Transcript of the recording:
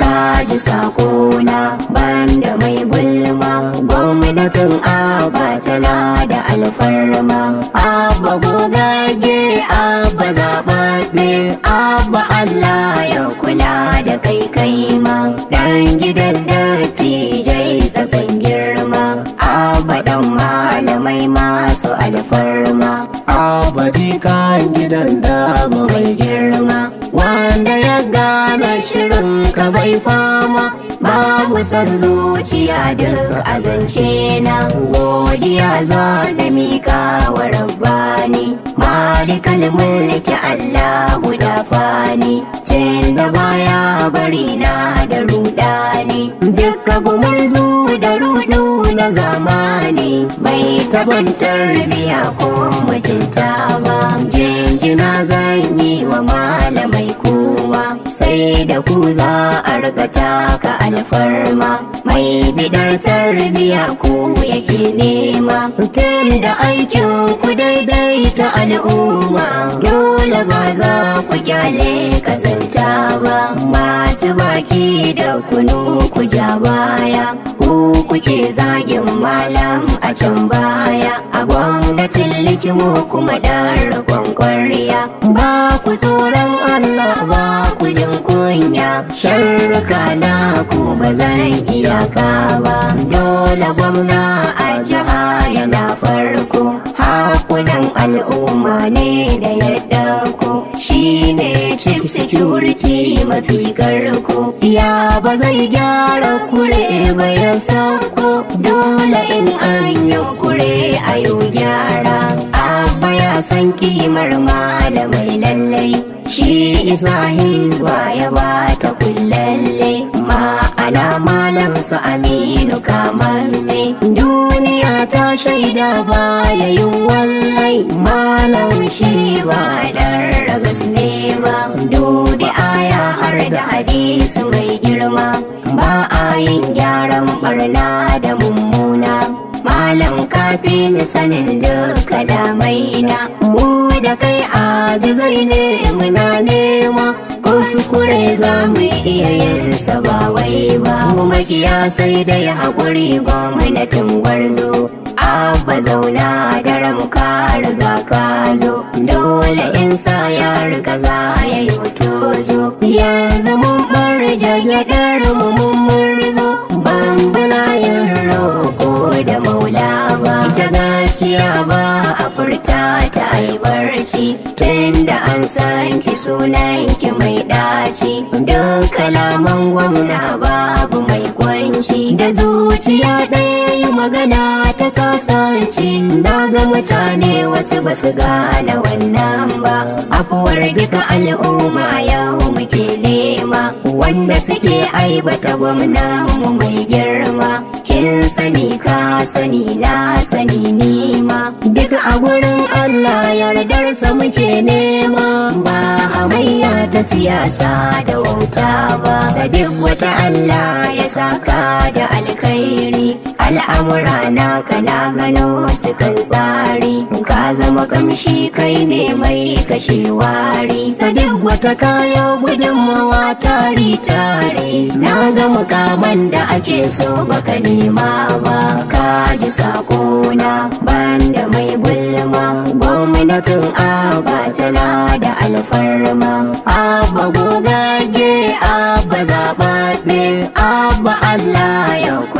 Ka ji sakona, banda mai gulma. Gwamnatin Abba tana da alfarma. Abba gogagge, Abba zaɓaɓɓe, Abba, Allah ya kula da kai, kai ma dan gidan dattijai sasan girma. Abba dan malamai masu alfarma. Abba jikan gidan Dabo mai girma, wanda ya gane shirin ka bai fama. Babu son zuciya duk azance na. Godiya za na mika wa Rabbani, malikal mulki, Allah guda fani, tun da baya bari na da rudani. Duka gumurzu da rudu na zamani bai taban tarbiya ko mutunta ba. Jinjina zan yi wa malamai kowa, sai da ku za a riga taka alfarma. Mai bidar tarbiya ku yake nema, tun da aikin ku daidaita al'umma. Dole ba za ku kyale kazanta ba. Masu baki da kunu, ku ja baya. Ku kuke zagin malam a can baya, a gwamnatin Likimo kuma ɗan rikon kwarya. Ba ku tsoron Allah, ba ku jin kunya. Sharruka na ku ba zan iyaka ba. Dole gwamna a jiha yana farko, hakunan al'umma ne da ya ɗauko. Shi ne chief security mafi karko, ya ba zai gyara kure ba ya sako. Dole in an yi kure a yi gyara. Abba ya san kimar malamai lallai, shi isa Hizba ya bata kullalle. Ma'ana Malam su Aminu kamamme, duniya ta shaida baya yin wallai. Malam shi ba dan ragas ne ba. Dubi aya har da hadisi mai girma, ba a yin gyaran barna da mummuna. Malam, kafi ni sanin duk kalamai na. Mu da kai ajizai ne, muna nema. Ko su kure za mu iya yin sa, ba wai ba. Mu makiya sai dai haƙuri. Gwamnatin gwarzo Abba, zauna daram, ka riga ka zo. Dole in sa ya riga za ya yi tozo. Yanzu mun bar jagyaɗar mu, mun murzo. Ban yin roƙo da maula ba. Ita gaskiya ba a furta ta ai barci, tunda an san ki, sunan ki mai ɗaci. Duk kalaman gwamna babu mai kwanci, da zuciya ɗaya yi magana ta sasanci. Na ga mutane wasu ba su gane wannan ba. Afuwar duka al'umma yau muke nema, wanda suke aibata gwamnan mu mai girma. Kin sani, ka sani, na sani, nima duk a gurin Allah yardarsa muke nema, ba hamayya ta siyasa da wauta ba. Sadiq wata, Allah ya saka da alkhairi. Al'amura na kana gano su kan tsari, ka zama kamshi, kai ne mai kashe wari. Sadiq wata, kayo gudunmawa tari tari. Na ga mukaman da ake so baka nema ba. Ka ji sakona, banda mai gulma. Gwamnatin Abba tana da alfarma. Abba gogagge, Abba zaɓaɓɓe, Abba, Allah ya kula.